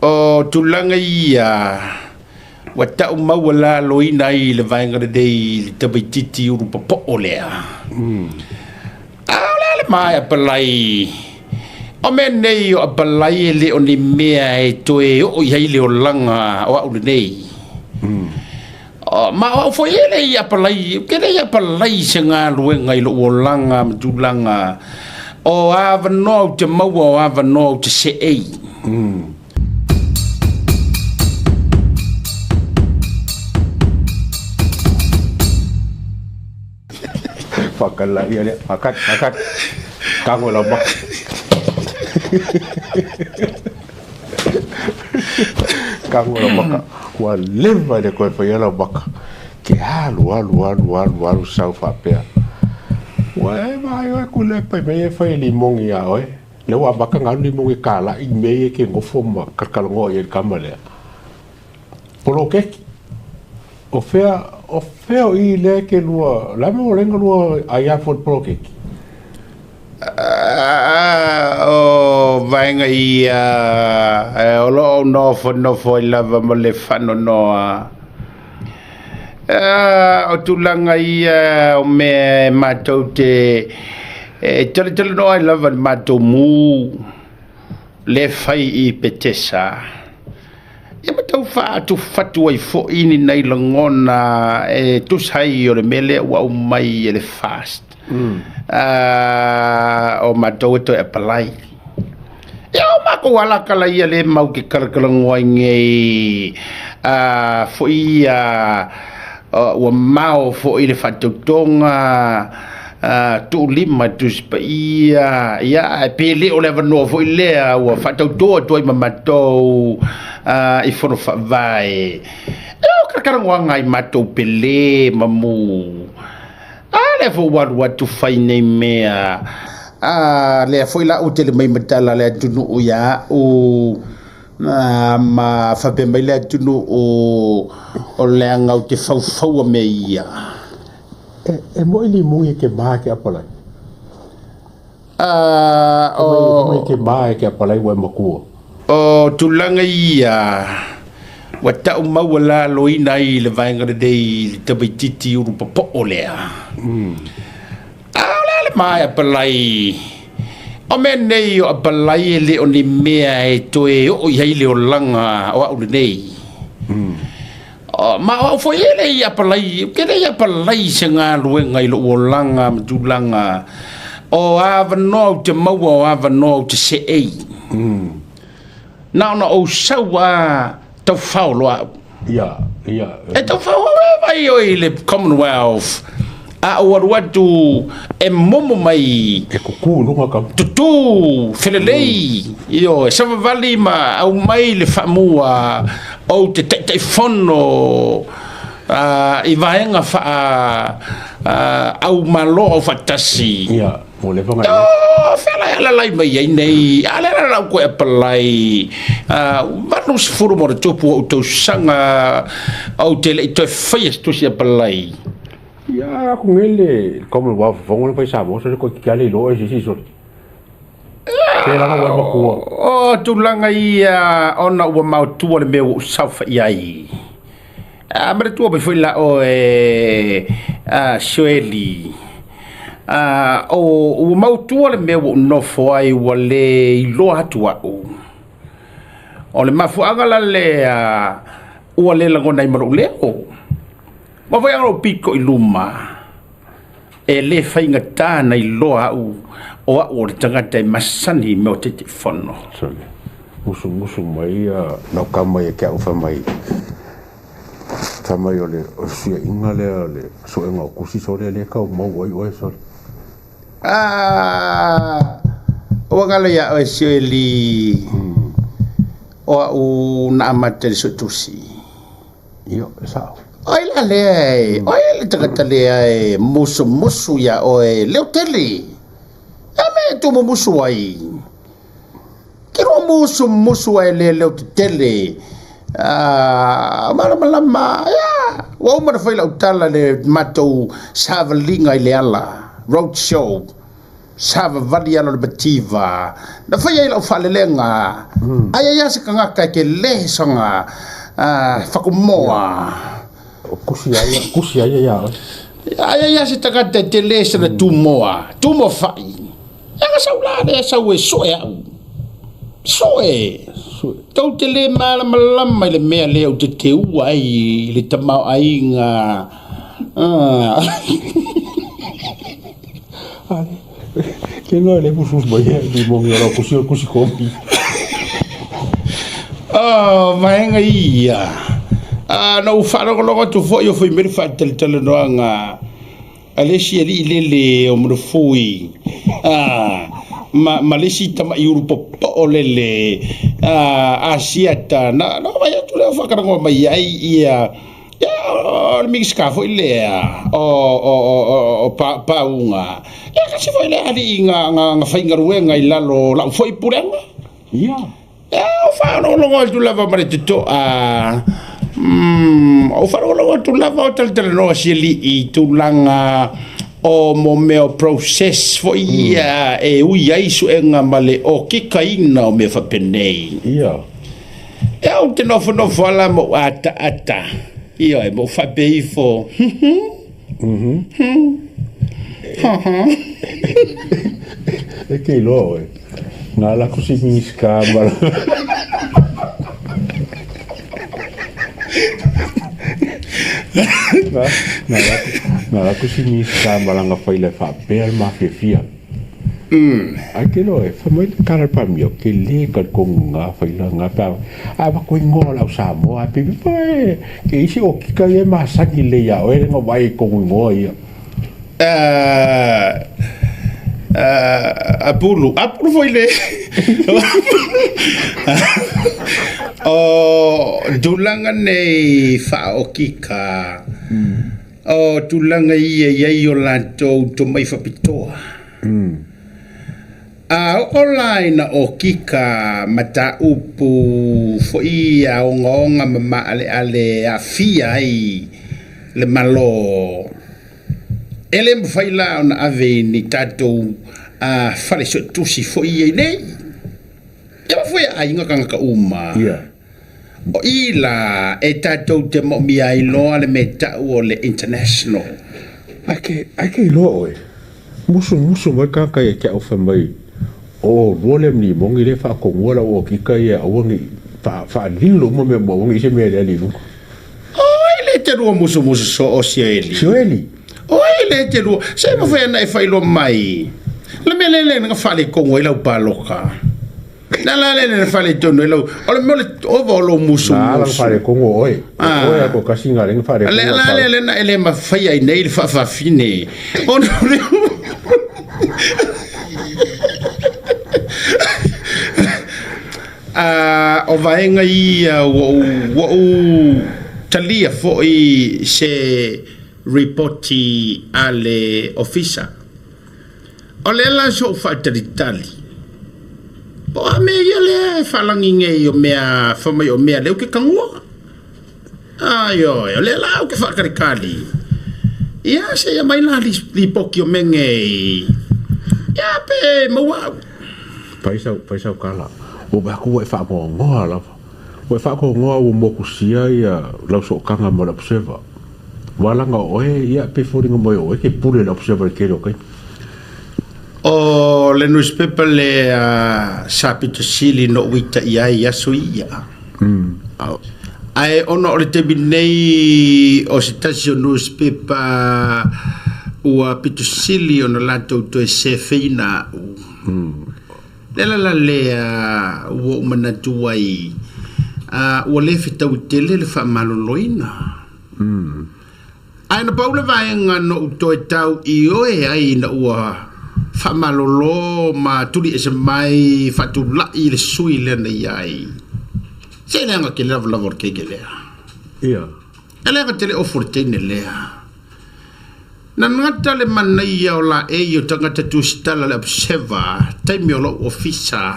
O tulaga ia ua tau maualaloina ai le vaega lenei i le tamaitiiti ulu popo'o lea. A o le a le maea palai o mea nei o apalai e le o ni mea e toe oo i ai le olaga o a'u lenei. Ma o a'u foi e le i apalai, ou te le i apalai i se galuega i lo'u olaga ma tulaga o avanoa ou te maua o avanoa ou te seei. Whakala ia lea, whakat, whakat. Tango lau maka. Tango lau maka. Ua leva le koe whaia lau maka. Ke alu, alu, alu, alu, alu, sau whapea. Ua e mai oe kule pai mai e whai limongi a oe. Le ua maka ngalu limongi kala i mei e ke ngofo ma kalkalongoa i el kama lea. Poloketi. O fea, o fea o i lea ke lua, la mo lenga lua ai a fo poloketi. O vaega ia o lo o nofonofo ai lava ma le faanoanoa. O tulaga ia o mea e matou te e talatalanoa ai lava i le matou mu le fai i Petesa. Ia ma tau faaatufatu ai foi ni nai lagona e tusa ai o le mea lea ua aumai e le FAST. O matou e toe apalai. Ia o matou alakala ia le mau ke kalakalanoa ai nei foi ia ua mao foi le faatautoga tuulima i le Tusi Paia, ia ae pe le o le avanoa foi lea ua faatauto atu ai ma matou i Fono Faavae. Ia o kalakalanoaga ai matou pele ma mu. A lea foi ua alu atu fai nei mea. A lea foi la ua tele mai ma tala a le atunuu ia a'u. Ma faapea mai le atunuu o leaga ou te faufaua mea ia. E moi limugi e ke ma ke apalai. O ke ma e ke apalai ua e makua. O tulaga ia ua tau maualaloina ai le vaega lenei i le tamaitiiti ulu popo'o lea. A o le a le maea palai o mea nei o apalai e le o ni mea e toe oo i ai le olaga o a'u lenei. Ma o a'u foi e le i apalai, ou te le i apalai i se galuega i lo'u olaga ma tulaga o avanoa ou te maua o avanoa ou te seei. Na ona ou sau a taufao loa a'u. Ia, ia. E taufao au e vai oe i le Commonwealth a ou alu atu e momo mai. E tutu i luga kau. Tutu, felelei, ioe, savavali ma aumai le faamua ou te Taitaifono i vaega faa aumalo aufaatasi. Ia, ua leva ona O fea la e alalai mai ai nei, a lea la lau koe apalai, 80 ma ona tupu ou tausaga, ou te le i toe faia se tusi apalai. Ia, aku nei le Commonwealth fofoga le fai Samoa, sole koe kiki ale iloa e sisi sole. Pe langa ua makua. O tulaga ia ona ua maotua le mea ua ou saofai ai. A manatua mai foi la oe a Sueli, a o ua maotua le mea ua ou nofo ai ua le iloa atu a'u. O le mafuaaga la lea ua le lagona ai ma lou leo. Ua fai lou pito i luma, e le faigata na iloa au o au o le tagata e masani i mea o Taitaifono. Sole, musumusu mai ia nau kama ia ke au fai mai, fai mai o le suiaiga lea o le suega o tusi sole lea kau mau ai oe sole. Ah, ua galo ia oe Sueli, o au na amata i le suetusi. Io, e sao. O ai la lea e, o ai le tagata lea e musumusu iā oe, leo tele. E mea e tumumusu ai. Ke lua musumusu ai le leo tetele. Ah, malamalama, ia, ua uma ona fai lau tala i le matou savaliga i le ala, road show. Savavali ala o le mativa na fai ai lau faalelega. Ai ai se tagata e tele sona fakumoa. O kusi ai, kusi ai ia oe. Ai ai se tagata e tele sana tumoa, tumo fai. E ka sau la le sau e soe au. Soe. Tou te le malamalama i le mea lea ou te teua ai i le tamaoaiga. Ale, ke loa le musu mai e ni mo ngi ro kusi kusi kopi. Oh, vaega ia. Ah, na ou faalogologo atu foi o fai mai le faatalatalanoaga a le isi alii lele o Manufui, ah, ma le isi tama'i ulu popoo lele, ah, Asiata. Na vaai atu lea o faatalanoa mai ai ia, ia, o le Minisita foi lea o Pauga. Ia tasi foi lea alii na faigaluega i lalo o lau foi pulega. Ia. Ia, o faalogologo atu lava ma le totoa. O faalogologo atu lava o talatalanoa si alii i tulaga o mo mea o process foi ia e ui ai suega ma le okikaina o mea faapenei. Ia. Ia, ou te nofonofo lava ma ou ataata. Ioe, ma ou faapea ifo, E ke iloa oe. Nga la kusi Minisita ma Nga la kusi Minisita ma langa faila e faapea le mafiafia. Ai ke iloa e fai mai le tala le Palemia, ke le talitonu nga faila nga pe a avatu ai igoa o le au Samoa ae pei e ke isi okika ia e masani lelei ia oe na vaai i tonu igoa ia. Apulu, apulu foi le. O tulaga nei faaokika, o tulaga ia e i ai o latou tomai faapitoa. A oo la ina okika mataupu foi ia ogaoga ma maaleale e aafia ai le Malo, e le mafai la ona ave i ni tatou fale suetusi foi ia iinei. E mafai e aiga tagata uma. O i la e tatou te moomia ai loa le mea tau o le international. Ai ke iloa oe, musumusu mai tagata ia te au fai mai, o olua lea ma Limoni lea e faatonua lau okika ia aua ne i faalilo uma mea uma aua ne i se mea e le ali i luga. Oi le te lua musumusu soo Sioeli. Sioeli. Oi le te lua, se mafai ana e faailoa mai le mea lea na faaletonu ai lau paloka. La la le le faaletonu ai lau, o le mea o le ova o lou musumusu. Na ala faaletonu o oe. O oe a ko kasi ngā lenga faaletonu. Le la le le na e le mafai ai nei le faafafine. Ona o le A o vaega ia ua ou talia foi se ripoti a le Ofisa. O lea la so'u faatalitali, po o a mea ia lea e faalagi nei o mea fai mai o mea lea ou te tagua. Aioe, o lea la ou te faatalitali, ia se i aumai la lipoti o mea nei, ia pe maua au. Fai sau, fai sau tala. Ua vaai atu ua e faanoanoa lava. Ua e faanoanoa ua motusia ia lau sootaga ma le Observer. Ua laga o oe, ia pei foliga mai o oe ke pule i le Observer i le tele o taimi. O le newspaper lea sa pito sili na ou ita i ai i aso ia. Ae ona o le taimi nei o se tasi o newspaper ua pito sili ona latou toe sefeina au. Le ala la lea ua ou manatu ai, ua le fetaui tele le faamaloloina. Ae na pau le vaega na ou toe tau ioe ai ina ua faamalolo ma tuli ese mai faatulai le sui lea na i ai. Se leaga tele lavalava o le keiki lea. Ia. E leaga tele ofu o le teine lea. Na gata le manaia o laei o tagata tusitala le Observer taimi o lou ofisa.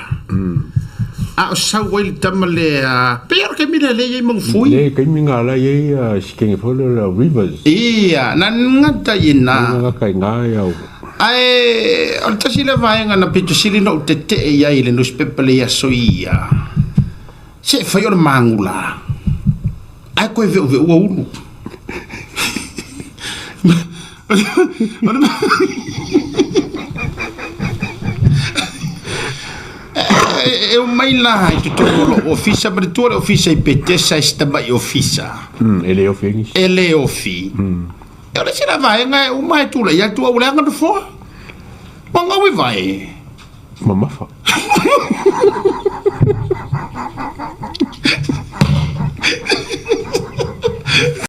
A o sau ai le tama lea, pei o le taimi lea lea i ai Magufui. Le taimi na la i ai si kenge foi lea o Rivers. Ia, na gata i ina. Na gata i ina ia. Ae o le tasi lea vaega na pito sili ona ou tetee i ai i le nusipepa i le aso ia, se e fai o le magula, ae toe veuveua ulu. E omai la i totonu o lou ofisa, manatua le ofisa i Petesa e si tamai ofisa. E le ofi ai nisi. E le ofi. E o le isi la vaega e uma e tulai atu a ua leaga nofoa. Ua gau i vai. Mamafa.